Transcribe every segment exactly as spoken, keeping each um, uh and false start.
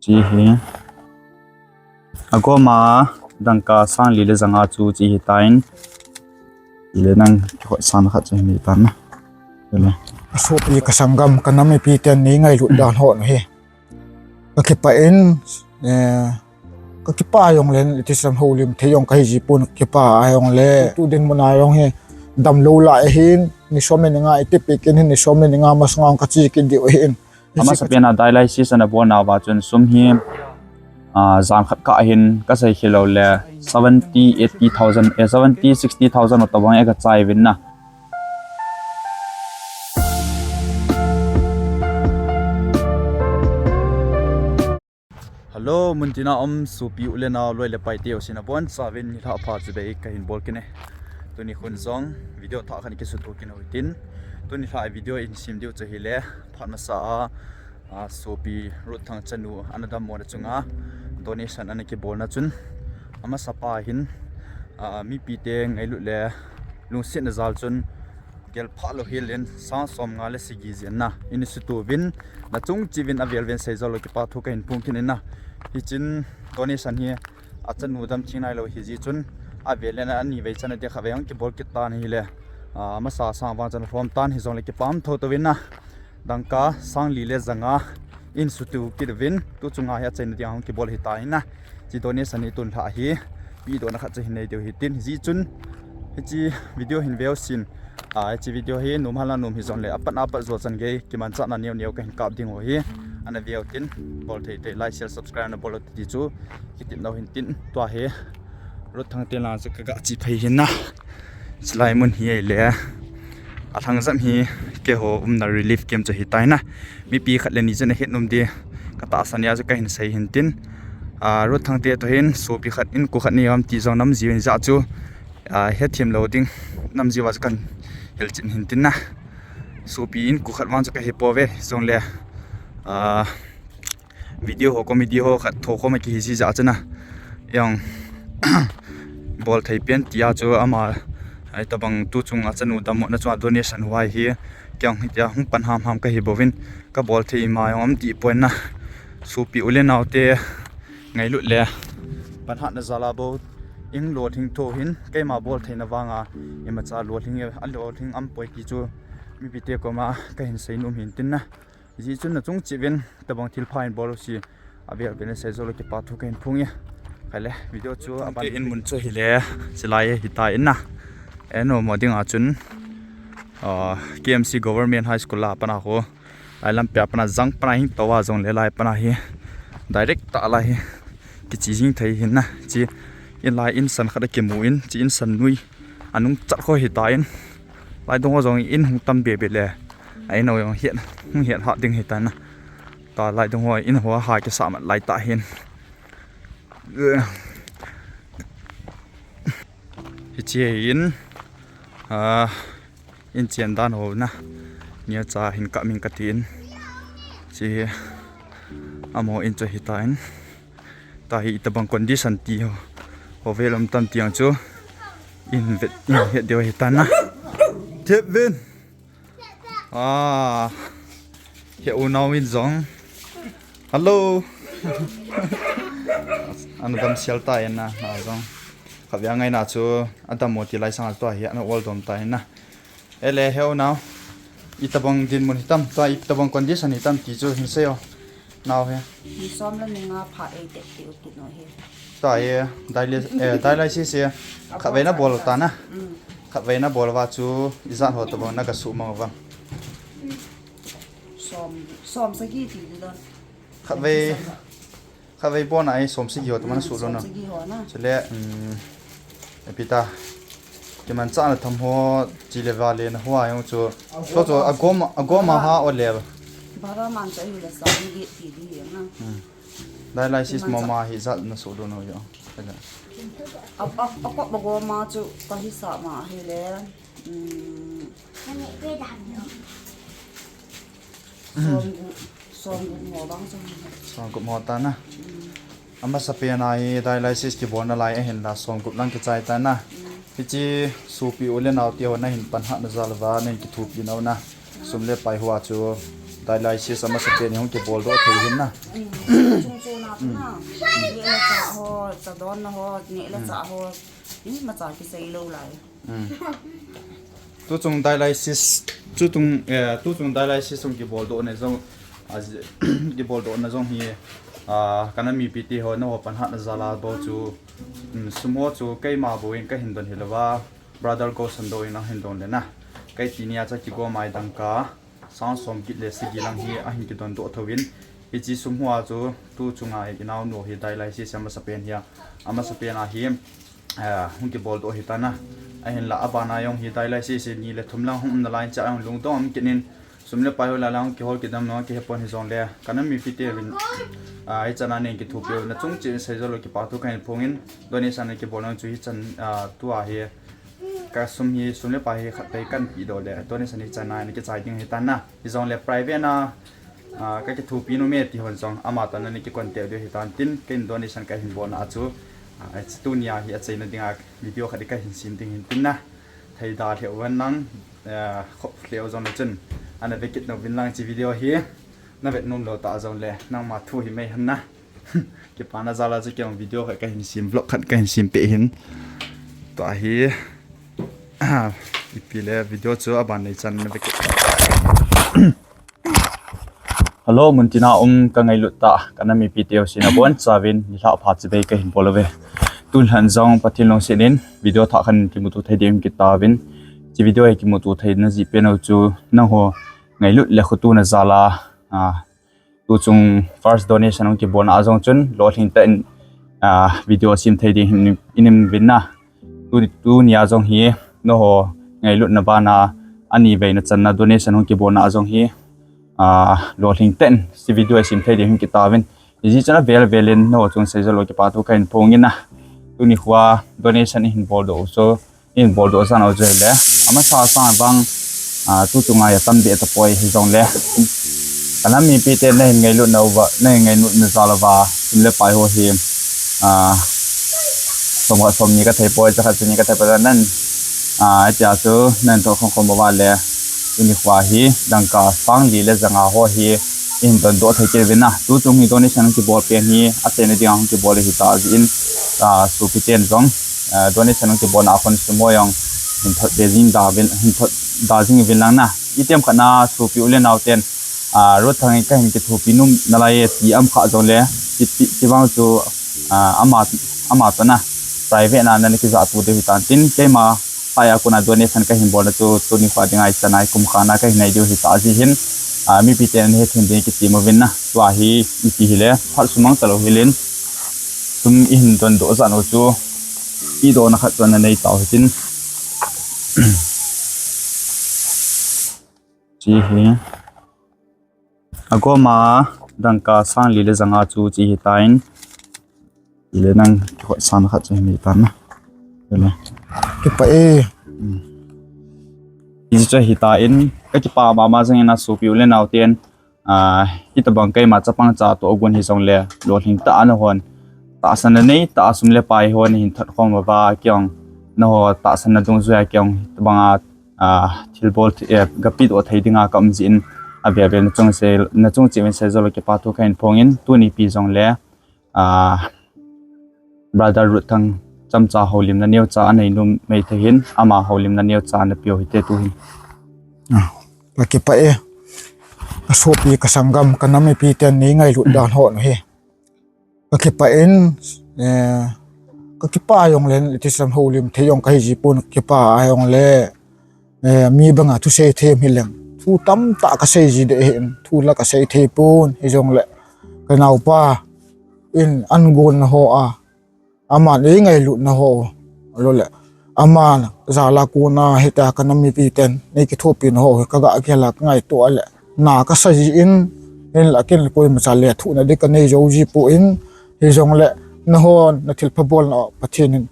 Hihi. Agoma dangka sang li le janga chu chi hitan. Ile nang kihoi san khat chu hi tan na. Ile. Ka sopi ka sanggam ka nam mipi ten nei ngailut dan ho na hi. Ka kipah in, eh, ka kipah jong len, iti sam ho lim thei jong ka hi ji pon kipah a jong le. Tu dinmun a jong hi damlou lai hin, ni som ni nga iti pi kin hin, ni som ni nga masang ka chi kit diu hin. Amasa pen a dialysis ana bolna uva chun sum hi, ah, jan khat kah hin ka sei khel lou le seventy, eighty thousand, eh, seventy, sixty thousand tabang e ka chai uvin na. Hello, muntina um sopi u le nao loi le pai teu sina bon sa vin ni lha pha chu bei ka hin bol kine. Tuni khun jong video thah khat kisutu kit u hitin. Tuni lha video in sim diu chu hile phat masa a, a, sopi Ruth Thangcha nu ana dammona chunga donation ana kibolna chun amasa pa hin, a, mipi te ngailut le lungsetna jal chun gel pha lou hel in sang som nga le sagi jin na. Ini sutu vin na chung chi vin avel vin sei jol lou kipa thu ka hin phong kit in na. Hichin donation hi achanu dam ching nai lou hi ji chun avel in ani vei chan a dia kha vei ang kibol kit tan hile. A, masa sang vang chan lhom tan hi jong le kipah tho tho vin na. Dangka sang li le janga in sutu kit vin tu chunga hi achaina dia hung kibol hi ta in na. Chi donation hi tun lha hi pi dona khat chu hin nei diu hitin. Hi ji chun hichi video hin veu sin. A, hichi video hi nom hala nom hi jong le apat apat jo chan gei kimanchahna neo neo ka hin kap ding u hi. Ana veu tin bol thei thei like, share, subscribe na bol ti chu kitin lou hin tin tua hi. Ruth Thangte la chu ka ga chi phei hin na. Chilai mun hi le. A lhang jam hi keiho umna relief camp chu hi tai na. Mipi khat le ni chu na het nom di. Ka tahsan a chu ka hin sei hin tin. A, Ruth Thangte to hin sopi khat in ku khat ni am ti jong nam ji vin ja chu. A, hethem lou ding nam ji va chu kan hil chin hin tin na. Sopi in ku khat vang chu ka hi po ve jong le. A, video ho, comedy ho khat tho khom a kihi ji ja chana. Jong bol thei pen tia chu ama, ai tabang tu chunga chanu dammona chunga donation huai hi. Kei jong hitia hung pan ham ham ka hi bouvin ka bol thei ma jong um ti pon na. Sopi u le nao te ngailut le panhatna jal a bou in lolhing tho hin keima bol theina vanga imacha lolhing, a lolhing um poi ti chu mipi te koma ka hin sei nom hin tin na. Ji chun na chung chi vin tabang thil pha in bol u si avel vel sei jol lou kipa thu ka hin phong e. Kha le video chu aban in mun chu hile chilai hi ta in na. Eno mo ding a chun, ah, K M C Government High School la pana ho. Lai lampi a pana jang pana hin towa jong le lai pana hi direct ta lai hi kichi jing thei hin na. Chi in lai in san khat a kimu in chi in san nui anung chat kho hi ta in. Lai dong ho jong in hung tam be be le. Ai no jong hiat, hung hiat ha ding hi ta na. Ta lai dong ho in ho ha kisa mat lai ta hin. Hichi in, ah, in chen dan ho na. Nia cha hin ka min ka tin. Chi amo in chu hi ta in. Ta hi tabang condition ti ho. Ho velom tam tiang chu. In vet, in het deu hi ta na. Thep vin. Ah. He u nau in jong. Hello. Ana dam sial ta in na, na jong. Kha via ngai na chu, adam mo ti lai sang a tua hi, ana ol dom ta in na. Ele, he u nau. Itabang dinmun hitam, tua itabang condition hitam ti chu hin sei o. Nau he. Ni som le ni nga pha ei te ti u kit no he. Tua he, dialy-, eh, dialysis he. Khatvei na bol ta na. Mm. Khatvei na bol va chu, ijat ho tabang na ka su mang va. Som, som sagi ti di don. Khatvei, khatvei bol na ai som sagi ho tabang na su lo na. Som sagi ho na. Chule, mm, epita. Kimanchahna tham ho, chi le va le na ho a jong chu. Chu chu agom, agom a ha o le. Bara man cha hi le sa ni ge ti di na. Hmm. Dialysis mo ma hi jat na su do no yo. A, a, a ko ba gom a chu ka hi sa ma hi le. Hmm. Som gu, som gu mo bang som. Som gu mo ta na. Hmm. Amasa pen a hi dialysis kibolna lai ahin la som gup lang kichai ta na. Hichi sopi u le nao te ho na hin panhatna jal uva na hin kithopi nau na. Sum le pai ho a chu dialysis amasapen hi hung kibol doh thei hin na. Chung chu na chu na. Neh le chah ho, chadon na ho, neh le chah ho. Imacha kisei lou lai. Tuchung dialysis, tuchung, eh, tuchung dialysis hung kibol doh na jong, ah, kibol doh na jong hi, ah, kana mipi te ho, na ho panhat na jal a bou chu, um, sum ho chu keima bou in kahin don hilou va, brother Gosando in ahin don le na. Kei tuni a cha kigom a hi dangka sang som get le sagi lang hi ahin kidon doh tho in. Hiche sum ho a chu tuchung a hi inaonu hi dialysis amasapen hi a, amasapen a hi, eh, hung kibol doh hi ta na. Ahinla abana jong hi dialysis hi ni le thum lang hung um nalai in cha jong lungdong um kit in, sum le pai ho la lang kihol kit dam nom kihe pon hijong le, kana mipi te vin, ah, hichan a nei kithopi u na chung cheh in seijou lou kipa thu kahin phong in, donation nei kibol na chu hichan, ah, tua hi ka sum hi, sum le pai hi khat pai kan pe doh le, donation hichan a nei kichai ding hi ta na. Hijong le private na, ah, ka kithopi nom e ti hon jong, ama toh na nei kicontact diu hi tan tin, ken donation kahin bol na chu, ah, tuni a hi achaina ding a video khat kahin sem ding hin tin na. Thei da lheh uvin lang, eh, khop lheh u jong le chun, ana ve kit nom uvin lang hiche video hi, na vet nom lou ta jong le, nangma thu hi mai hen na. Kipana jal a chu kei jong video khat kahin sem, vlog khat kahin sem peh hin. Tua hi, ipi le video chu aban nei chan na ve kit. Hello, muntina um ka ngailut tah, kana mipi teu sina bon chavin, nilhah pha chibai kahin bol uve. Tulhan jong Pathen lungset in, video thah khat in kimuto thei ding kit tauvin. Hiche video hi kimuto theina jeh pen u chu, nangho ngailut le khoto na jal a, ah, tuchung first donation hung kibol na a jong chun, lolhing tah in, ah, video sem thei ding hin in um uvin na. Tu, tuni a jong hi, nangho ngailutna bana, ani veina channa donation hung kibol na a jong hi, ah, lolhing tah in, hiche video hi sem thei ding hin kit tauvin. Hijeh chun avel vel in, nangho chung seijou lou kipa thu kahin phong in na. Tuni khoa donation ihin bol doh u chu, ihin bol doh jan u chu hile. Amasa sang vang, ah, tuchung a hi atam be tapoi hijong le. Kana mipi te nahin ngailut na uva, nahin ngailut na jal uva, sum le pai ho hi, ah, som khat som ni ka thei poi, cha khat cha ni ka thei poi nan, ah, hitia chu nan thot khom khom uva le, tuni khoa hi, dangka sang li le ja nga ho hi, ihin don doh thei kit uvin na. Tuchung hi donation kibol pen hi, achaina ding a hung kibol hi ta jeh in, ah, sopi ten jong, ah, donation hung kibol na a khun sum ho jong, hin thot be jing da uvin, hin thot da jing uvin lang na. Itiham khat na sopi u le nao ten, ah, Ruthang in kahin kithopi nom nalai e ti um kha jong le, ti, ti, ti vang chu, ah, ama, ama toh na, private na, na kijah to diu hi tan tin, keima, pai a kona donation kahin bol na chu, tuni khoa ding a hichan a hi kum khat na kahin nei diu hi ta jeh hin, ah, mipi ten he thim ding kitim uvin na, tua hi, ipi hile, phat sum mang talou hel in, sum ihin don doh jan u chu, pe doh na khat chu ana nei tau hitin. Hiche hi. Agoma dangka sang li le ja nga chu hiche hi tan. Le nang kihotsan khat chu hi tan na. Le. Kipah e. Hmm. Hiche chu hi tan. Ka kipah mama jeng in a sopi u le nao ten. Ah, hitabang keima chapang cha toh gon hijong le, lolhing tah a nahon tahsan na nei tah a sum le pai ho nahin thot khom uva, kei jong nangho tahsan na dungjuia kei jong hitabang a, ah, thilbol, eh, gape doh thei dinga ka um jeh in, avel vel na chung se, na chung cheh uvin seijou lou kipa thu kahin phong in, tuni pi jong le, ah, Brother Ruthang chomcha houlimna neocha anei nom mai thei hin, ama houlimna neocha ana peh u hite tu hin. Ah, ka kipah e. Ka sopi, ka sanggam, ka nam mipi ten nei ngailut dan ho nahi. Ka kipah in, eh, ka kipah jong le, ti sam houlim thei jong kahi ji pon, kipah jong le, eh, mi banga thusei thei um hileng. Thu tamtah kasei ji ding ahin, thu la kasei thei pon, hijong le, ka naopa in an golna ho a, aman ei ngailutna ho, lo le, aman jal a kona hitia ka nam mipi ten, nei kithopi na ho, ka ga kihel a ka ngaito a le, na kasa ji in, hinla ken le koima cha le thuhna ding kanei jou ji pon, hijong le, nahon, na thilpha bolna, Pathen in,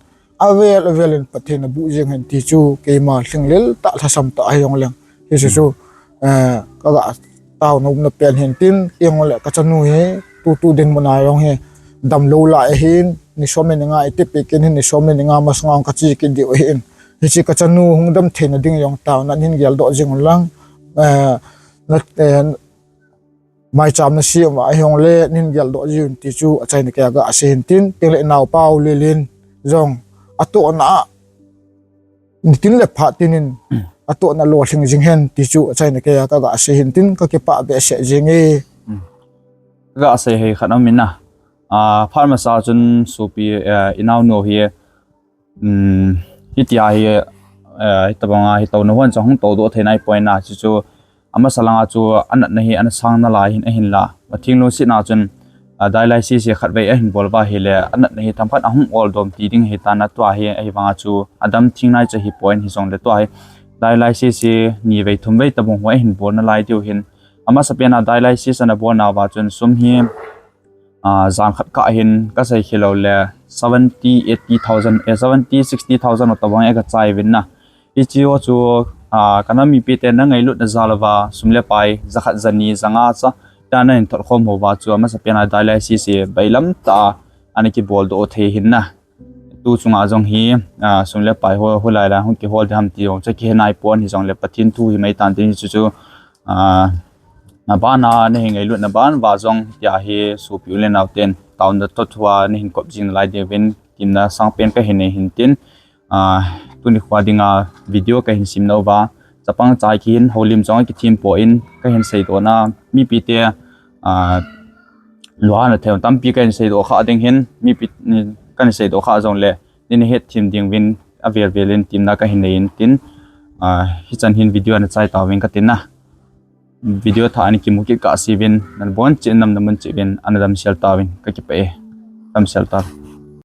avel, avel in Pathen in abuh jing hen ti chu, keima lhinglel tah lhasam tah hijong leng. Hiche chu, eh, ka ga taona umna pen hin tin, kei jong le ka chanu hi, tutu dinmun a jong hi, damlou lai ahin, ni som ni nga iti pi kin hin, ni som ni nga masang a ka che kit diu ahin. Hiche ka chanu hung dam theina ding jong taona in hin geldoh jing un lang, eh, na, eh, maicham nasem uva ahileh nahin geldoh jiuvin ti chu achaina keiya kaga sei hin tin, tengle naopa u Lilin jong atohna a nitin le phat tinin atohna lolhing jing hen ti chu achaina keiya kaga sei hin tin, kakipah behseh jenge. Kaga sei hei khat aum in a, phat masa chun sopi, inaonu hi hitia hi, hitobanga hi touna hon chang hung toudoh thei naipoi na, chuchu amasa langa chu anatna hi ana sang nalai hin ahinla, Pathen lungsetna chun dialysis hi khatvei ahin bol uva ahile anatna hi themkhat ahung oldom ti ding ahitan, tua hi ahivanga chu adam theng nai chu ahipoi, hijongle tua hi dialysis hi nivei thumvei tobang ho ahin bol nalai diu hin, amasapen a dialysis ana bolnauva chun sum hi jan khat kah hin kasei khel loule seventy, eighty thousand, eh, seventy, sixty thousand tobang e kachai uvin na. Hiche ho chu kanam mipite na ngailutna jal uva sum le pai jakhat, jani, janga cha ta nahin thot khom uva chu amasapen a dialysis hi bailam tah a ana kiboldoh thei hin na. Tu chunga jong hi sum le pai ho, holai lai hung kihol ding ham ti jong chu kihe naipon, hijongle Pathen thu hi maitan tin, chuchu abana nahin ngailutna ban uva jong hitia hi sopi u le naoten taona toh thua nahin kop jing nalai diuvin temna sangpen kahin nei hin tin, tuni khoa dinga video kahin sem nauva chapang chai kihin houlim jong akithempon kahin seidohna mipite lunghanna thei tampi kahin seidoh kha ding hin, mipi kahin seidoh kha jongle nina hetthem dinguvin avel velin temna kahin nei in tin, hichan hin video ana chai tauvin katin a. Video thah a ana kimu kit kahseuvin, nabonchauvin, namna mun cheh uvin ana damsel tauvin, kakipah e. Damsel tau.